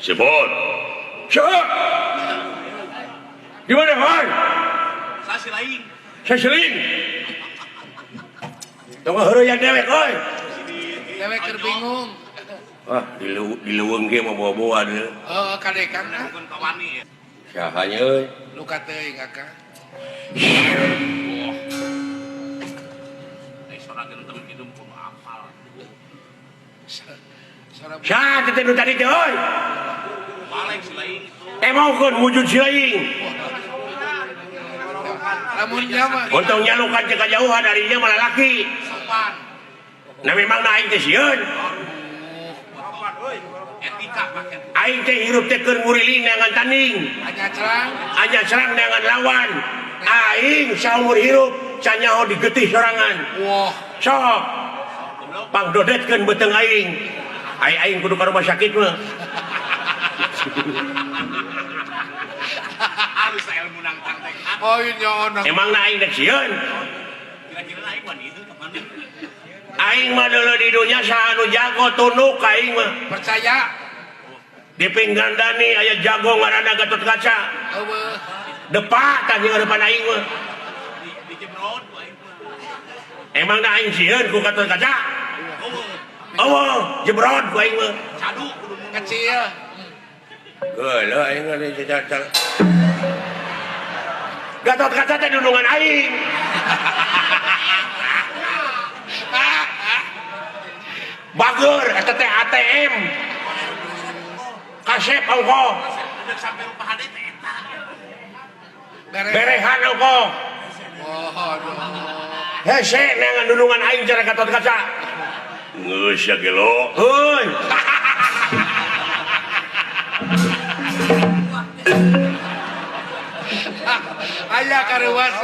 Sebut. Siapa? Di mana, Han? Sasilaing. Sasiling. Tong heureuyan dewek euy. Dewek keur bingung. Ah, di leuweung ge mah bawa-bawa deui. Heeh, kade Kang ah. Bukan kawani ya. Saha nya euy? Luka teuing Akang. Eh, sora gentem kitu kudu apal. Sora Saha teh nu tadi teh euy? Balik si laing itu. Emangkeun wujud si laing. Lamun nya mah Untung nya luka teh kajauhan darinya malah laki. Sopan. Nah memang na aing teh sieun. Etika pakai. Aing teh hirup teh keur nguriling neangan tanding. Hanya cerang. Anya serang neangan lawan. Aing saumur hirup canyaho digetih sorangan. Wah, Sok pangdodetkeun beuteung aing. Aing aing kudu ka rumah sakit mah. Harus ilmu nangtang teh. Oh iya nang. Emang na aing dek sieun. Kira-kira aing wani itu kemana? Aing mah deuleu di dunya saha nu jago tunduk ka aing mah. Percaya. Di Pringgandani aya jago ngaranna Gatot Kaca. Eueuh. Depak tah jeung depan aing mah. Di jebrod ku aing mah. Emang na aing sieun ku Gatot Kaca? Eueuh. Eueuh, jebrod ku aing mah. Cadu kudu mun. Kecil. Geuleuh aing mah di cacal. Gatot Kaca teh dundungan aing. Bager eta teh ATM. Kasep ongko. Udah sampai rumah hade teh eta. Berehan ongko. Oh, aduh. Hese neangan dundungan aing cara Gatot Kaca. Geus ya gelo. Heuy. Aya karuas.